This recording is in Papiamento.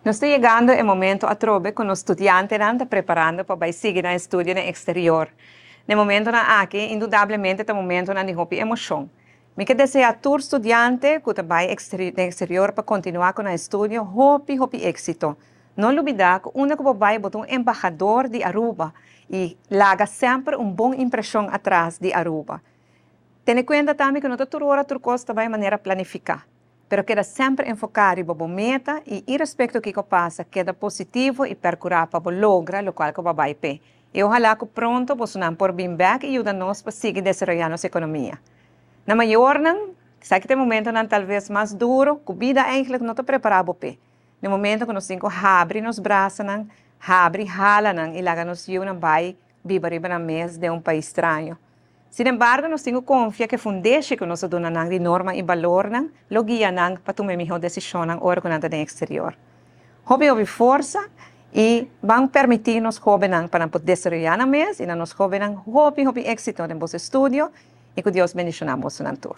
Nos ta yegando e momento atrobe ku nos studiantenan ta preparando pa bai sigui nan estudio den eksterior. Na e momentonan aki indudablemente ta momentonan di hopi emoshon. Mi ke deseá tur studiante ku ta bai den eksterior pa kontinuá ku nan estudio hopi hopi éksito. No lubidá ku unda ku bo bai bo ta un embahador di Aruba i laga semper un bon impreshon atras di Aruba. Tene kuenta tambe ku no ta tur ora tur kos ta bai manera planifiká. Pero keda semper enfoká riba bo meta i irespekto kiko pasa, keda positivo i perkurá pa bo logra lokual ku bo a bai p'e. I ohalá ku pronto bosonan por bin bèk i yuda nos pa sigui desaroyá nos ekonomia. Na mayornan, esaki ta e momentonan talves mas duro ku bida eigentlik no ta prepará bo p'e. Na e momento ku nos tin ku habri nos brasanan, habri halanan i laga nos yunan bai biba riba nan mes den un pais straño. Sin embargo, nos tin ku konfia ku e fundeshi ku nos a duna nan di norma i balornan lo guia nan pa tuma e mihó desishonnan ora ku nan ta den eksterior. Hopi hopi forsa i ban permití nos hóbennan pa nan por desaroyá nan mes i na nos hóbennan hopi hopi éksito den boso estudio i ku Dios bendishoná bosonan tur.